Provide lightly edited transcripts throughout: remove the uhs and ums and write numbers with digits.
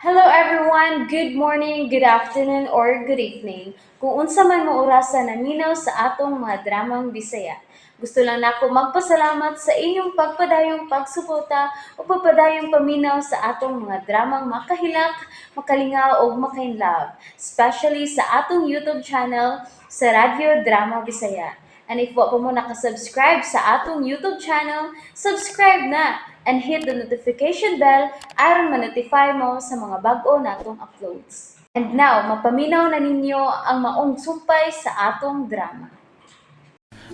Hello everyone! Good morning, good afternoon, or good evening. Kung unsa man mo orasa naminaw sa atong mga dramang Bisaya. Gusto lang nako magpasalamat sa inyong pagpadayong pagsuporta o pagpadayong paminaw sa atong mga dramang makahilak, makalingaw ug makainlove, especially sa atong YouTube channel sa Radyo Drama Bisaya. And if wa pa mo nakasubscribe sa atong YouTube channel, subscribe na and hit the notification bell aron ma-notify mo sa mga bag-o natong uploads. And now, mapaminaw na ninyo ang maong sumpay sa atong drama.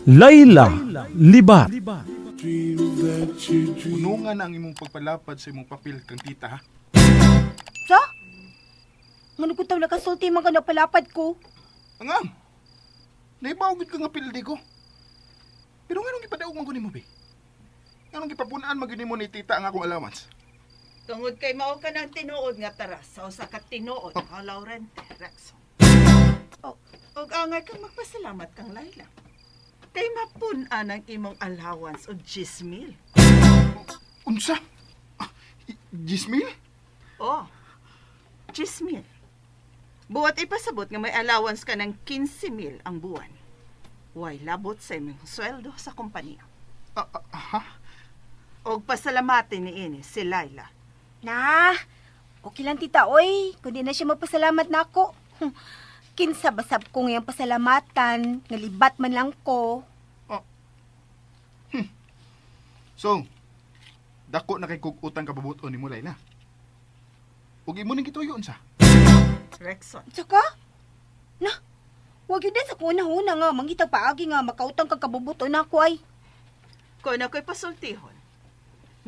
Layla Libat. Unungan ang imong pagpalapad sa imong papel kang tita, ha? Sa? Ngano ko taw nakasulti man ka na palapad ko? Angam! Naibaw gid ka nga pildi ko. Pero nganong gipadaog man ko nimo, be? Nganong gipapunan man gyud nimo ni tita ang akong allowance? Tungod kay mao ka ng tinuod nga taras sa usa ka tinuod nga Laurente Rexon. Oh. Og angay kang magpasalamat kang Laila. Kay mapun-an ang imong allowance og 10,000. Unsa? Ah, 10,000? Oh. 10,000. Buhat ipasabot nga may allowance ka ng 15,000 ang buwan. Way labot sa imong sweldo sa kompanya. Ah, ah, ha? Og pasalamatin ni ini si Laila. Na, okay lang, tita, oy. Kundi na siya magpasalamat na ako. Kinsa basab ko ngayong pasalamatan, nalibat man lang ko. So, dako na kay kog utang kabubuton nimo, Laila. Ug imo ning gituyo unsa? Rexon. Tsaka, na, wag yun din sa kuna-huna nga, mangita paagi nga, makautang kag kabubuton na ako ay. Kung ako'y pasultihon,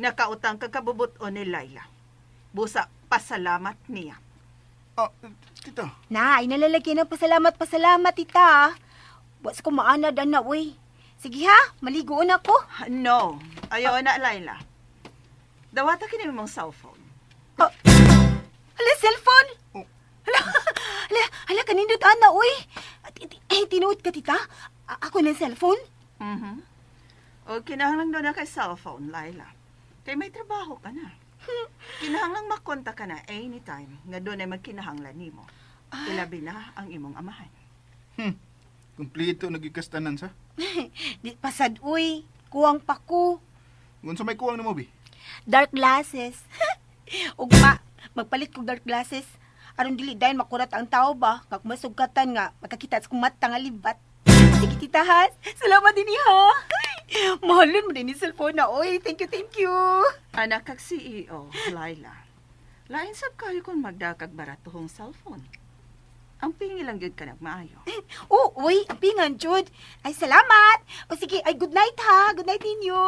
nakautang ka kabubuton ni Laila. Busa, pasalamat niya. Ah, tita. Na, ay nalalagyan ng pasalamat, pasalamat, tita. Was ko maanad, ana, uy. Sige ha, maligoon ako. No, ayaw na, Laila. Dawata kini mong cellphone. Ah, hala, cellphone! Oh. Hala, hala, hala, kanindot, ana, uy. Eh, tinuod ka, tita? Ako ng cellphone? Mhm. O kinahanglan doon na kay cellphone, Laila. Kay may trabaho ka na. Kinahanglan makontak ka na anytime nga doon ay magkinahanglan nimo. Ilabi na ang imong amahan. Kompleto nagikastanan sa. Di pasad, uy. Kuwang pa ko. Unsa may kuwang nimo, bi? Dark glasses. Ugma, magpalit kog dark glasses. Aron dili dayon makurat ang tao ba? Kag masugkatan nga, makakita sa kong mata nga libat. Sige, tita Has. Salamat din ha. Ay, mahalon mo din ni cellphone na. Oy, thank you, thank you. Anak kag CEO, Laila. Lain sab kayo kung magdakag baratohong cellphone. Ang pingi lang gyud ka nagmaayo. Oh, uy, ang pingan, Jude. Ay, salamat. O sige, ay, good night ha. Good night ninyo.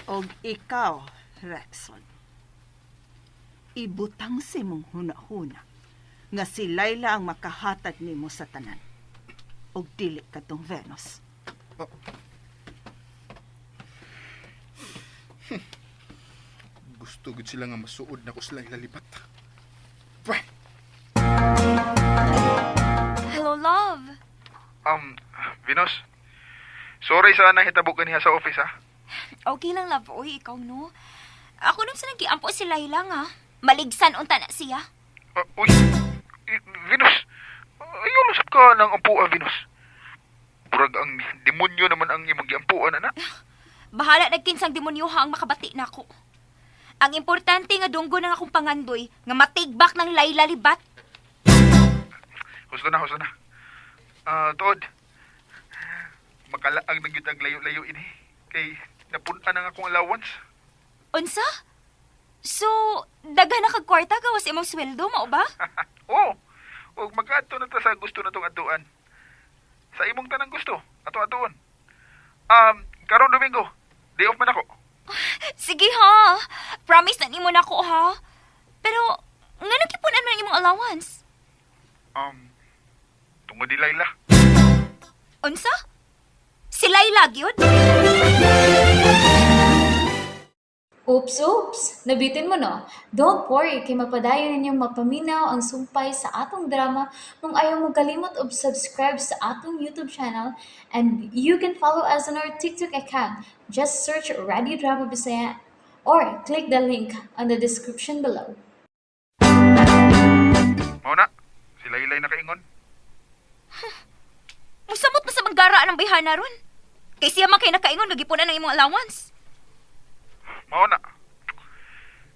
Og ikaw, Rexon. Ibutang sa imong huna-huna nga si Laila ang makahatag nimo sa tanan. Og dili katong Venus. Gusto gud sila nga masuod na ko sila ilalipat. Pweh! Hello, love. Venus. Sorry sa nahitabo kaniha sa office, ha. Okay lang, love. Uy, ikaw, no? Ako nung sa nagkiampo si Laila nga. Maligsan unta na siya. Uy, Venus. Ayaw lang sab ka ng ampua, Venus. Murag ang demonyo naman ang imong giampuan, ana. Bahala nagkinsang demonyo ha ang makabati nako. Ang importante nga dunggo ng akong pangandoy nga matigbak ng Laila libat. Husto na, husto na. Ah, tuod. Makalaag na gyud ang layo-layo ini. Kay napun-an ang akong allowance. Unsa? So, daghan na kag kwarta gawas imong sweldo mao ba? Oo. Og magkadto na ta sa gusto na tong adtuan. Sa imong tanang gusto, ato atuon. Karon Domingo, day off man ako. Sige ha. Promise na nimo nako ha. Pero ngano gipun-an man imong allowance? Tungod ni Laila. Unsa? Si Laila gyud? Oops, oops! Nabitin mo, no? Don't worry, kay mapadayon ninyong mapaminaw ang sumpay sa atong drama kung ayaw mo kalimot og subscribe sa atong YouTube channel, and you can follow us on our TikTok account. Just search Radio Drama Bisaya. Or click the link on the description below. Mao na, si Laylay nakaingon. Musamot pa sa manggara ang bayhana ron. Kay siya man kay nakaingon nga gipunan ang imong allowance. Mao na.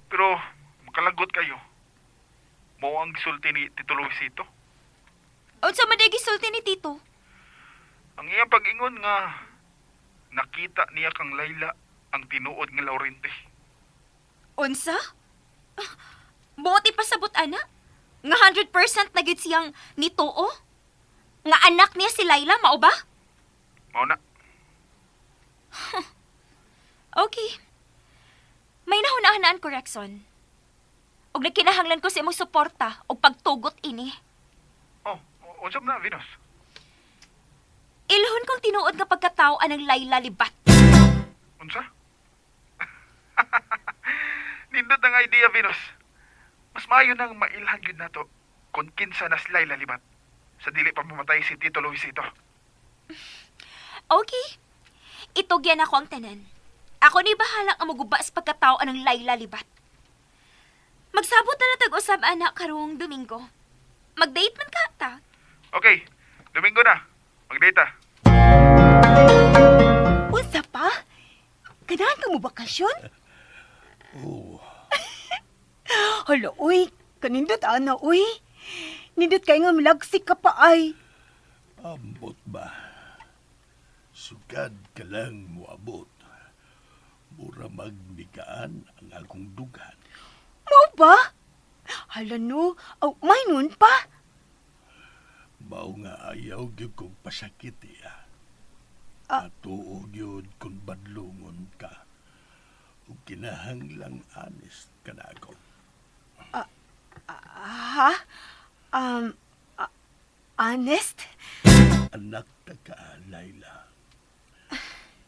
Pero makalagot kayo. Mao ang gisulti ni Tito Luisito. Unsa man day gisulti ni Tito? Ang iyang pag-ingon nga nakita niya kang Layla ang tinuod nga Laurente. Unsa? Ah, buot ipasabot ana? Nga 100% na gyud siyang nituo? Nga anak niya si Layla, mao ba? Mao na. Okay. May nahuna-hunaan ko, Rexon. Og nagkinahanglan ko sa imong suporta o pagtugot ini. Oh, unsa man na Venus? Ilhon kong tinuod nga pagkatao anang Layla Libat. Unsa? Nindot ang idea, Venus. Mas maayo nang mailhan gyud nato kung kinsa na si Layla Libat sa dili pa mamatay si Tito Luisito. Okay. Itugyan ako ang tanan. Ako ni bahala ang maguba sa pagkatao anang Layla Libat. Magsabot na natag-usab anak karong Domingo. Mag-date man ka ta. Okay, Domingo na. Mag-date ah. Unsa pa? Ganahan ka mo bakasyon? Oo. Hala, uy. Kanindot, ana, uy. Nindot kay nga milagsik ka pa ay. Ambot ba? Sugad ka lang moabot. Mura magnikaan ang akong dughan. Mo ba? Hala no, aw, may nun pa. Mao nga ayaw gyud kong pasakit iya. Ah. Atuo gyud kung badlungon ka. Ug kinahanglang honest ka na ako. Ha? Um, honest? Anak ta ka, Laila.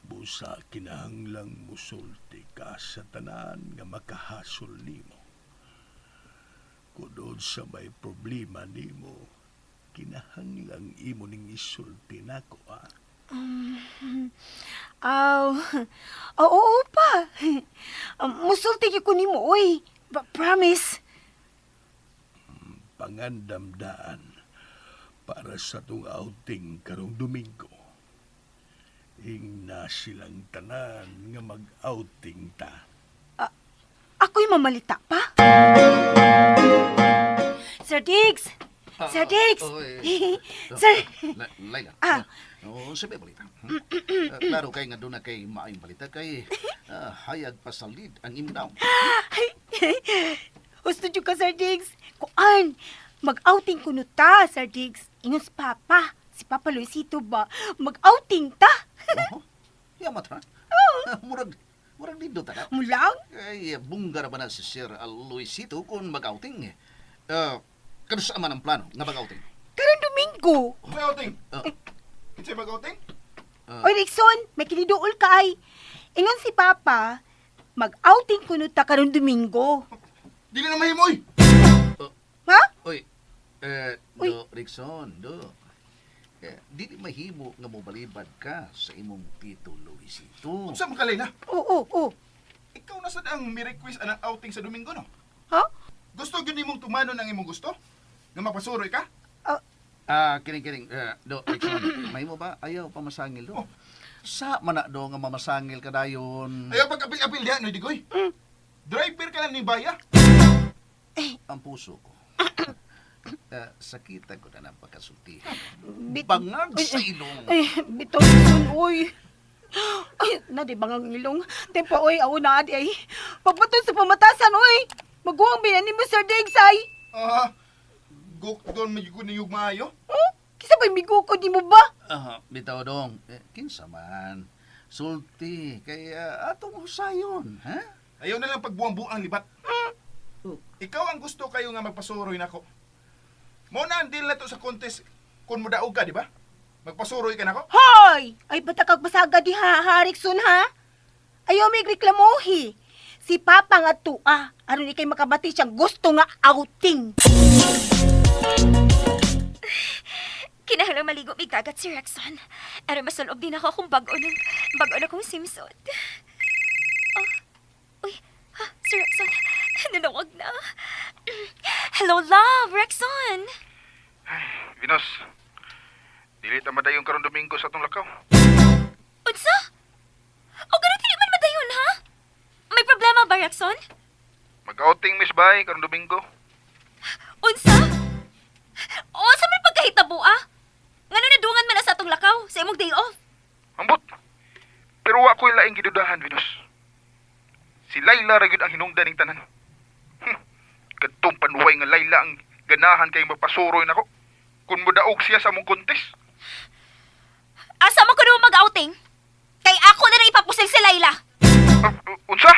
Busa kinahanglang musulti ka sa tanan nga makahasol nimo. Kudod sa may problema nimo, kinahanglang imo ning isulti nako ah. Aw, oo, oo pa. Musulti gyud ko nimo, uy. Promise. Pangandamdaan para sa tong outing karong Domingo. Hingna silang tanan nga mag-outing ta. Ako'y mamalita pa. Sir Diggs! Sir Diggs! oy. Sir! Laila. Ah. Oo, sabi balita. Klaro kay nga doon na kay maayong balita kay hayag pasalid ang imong daw. Husto jud ka, Sir Diggs. Kuan, mag-outing kuno ta, Sir Diggs. Ingon si Papa. Si Papa Luisito ba? Mag-outing ta. Oho. Yamat ra. Murag murag dito ta na. Mulang? Kay bungga ra ba na si Sir Luisito kung mag-outing. Kano sa man ang plano nga mag-outing? Karon Domingo. Mag-outing. Ah. Kinsay mag-outing? Oy, Rickson, may kiniduol ka ay. Ingon si Papa, mag-outing kuno ta karon Domingo. Dili na mahimoy. Ha? Oy, Uy. do Rickson, do. Dili mahimo nga mobalibad ka sa imong Tito Luisito. Unsa man ka, Layla? Oo, oo, oo. Ikaw na sad ang mi-request anang outing sa Domingo no? Ha? Gusto gyud nimong tumanon ang imong gusto? Nga mapasuroy ka? Ah, kining kining do Rickson, mahimo ba ayaw pamasangil do? Sa man na do nga mamasangil ka dayon. Ayaw pag-apil-apil diha no digoy. Driver ka lang ni Baya. Ang puso ko. Sakita ko na ng pagkasulti. Bit- Bangag sa ilong. Ay, bitaw Rickson, oy. Ay, na di bangag ilong. Tempo, oy, awo na adi ay. Pagbaton sa pamatasan, oy. Maguwang binani mo, Sir Diggs, ay. Ah, gukdon medyo ko niyog maayo. Oh, kisa ba'y migo ko, di mo ba? Ah, bitaw dong. Kinsa man. Sulti kay atong husayon, ha? Ayaw na lang pagbuang-buang libat. Ikaw ang gusto kayo nga magpasuroy nako. Mo na ang deal na to sa contest kung mudaog ka, di ba? Magpasuroy ka nako. Hoy! Ay, batakag basaga di ha, ha, Rickson, ha? Ayaw may reklamohi. Si Papa nga tuwa, aron ikay makabati siyang gusto nga outing. Kinahanglan maligo mig dagat si Rexon. Aron masulob din ako kung bago ng bago na kong swimsuit. Oh, uy. Rexon. Nanawag na. Hello, love, Rexon. Venus, dili ta madayon karon Domingo sa atong lakaw. Unsa? O ganun dili man madayon, ha? May problema ba, Rexon? Mag-outing Miss Bay karon Domingo. Unsa? O, sa may pagkahitabo, ah? Ngano nadungan man na sa atong lakaw, sa imong day off? Ambot. Pero wa ko'y laing gidudahan, Venus. Si Layla ra gyud ang hinungdan ning tanan. Kadtong panuway nga Layla ang ganahan kay magpasuroy nako. Kun modaog siya sa among contest. Asa man ko naman mag-outing? Kay ako na rin ipapusil si Layla. Ah, unsa?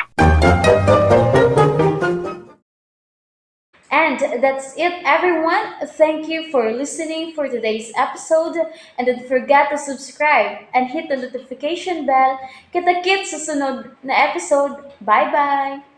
And that's it, everyone. Thank you for listening for today's episode. And don't forget to subscribe and hit the notification bell. Kita-kits sa sunod na episode. Bye-bye!